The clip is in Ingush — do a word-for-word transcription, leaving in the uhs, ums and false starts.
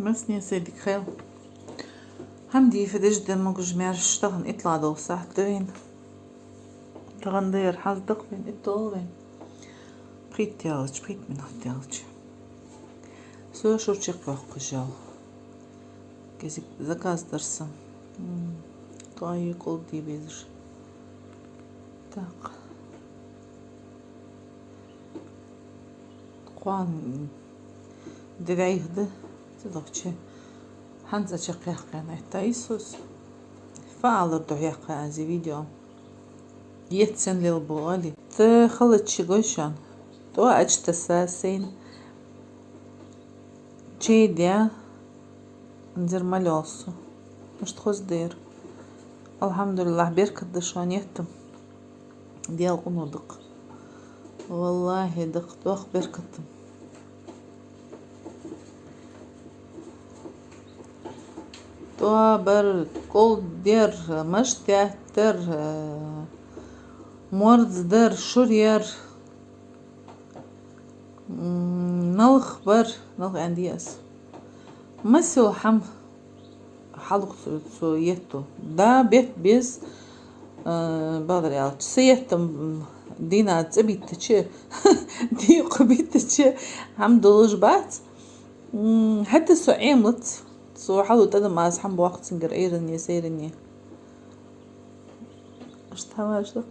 Массане сай дика хийла. ХӀама дийфа деш да могаш-маьрша, тахан итлагӀа дола сахьат да вайна. Тахан дера хьаздакх вайна, итт дола вайна. Пхийтта яллача, пхийтта минот яллача. Со шура чакхйоаккхаш яла. КӀезига заказ дар са. М, тоае кӀолдий безаш. Так. Кхоана дивайх да, цудухьа хӀанз а чакхъяьккхай, айттайий соз. Фу алар духьа яьккхай аз видео? Етт сенна лелабу оалий? Тха халача гой шоана. ТӀоа ачтаса сайна чай даь, анзар мел йоал со. Мишта хоза да ер. АлхьамдулиллахӀ, беркат да шоана еттам. Даьла къино да-кх. ВаллахӀи, да-кх, доккха беркат да. ТӀоа бар, кӀолдер, маштеттар, морздар, шуръяр. М, налх бар, налх аьннадий аз. Масса йола хӀама хьалукх цо, цо етто. Да, бетта беза, э, бакъдар аьлча, са еттам, м, дийнахьа цӀабиттача, дийнахьа биттача хӀама долаш бац. М, хӀаьта со Ӏемалац, со хьалу тӀадам аз хӀама боаккх цунгара, Ӏуйранна, сайранна. Иштта хӀамаш да.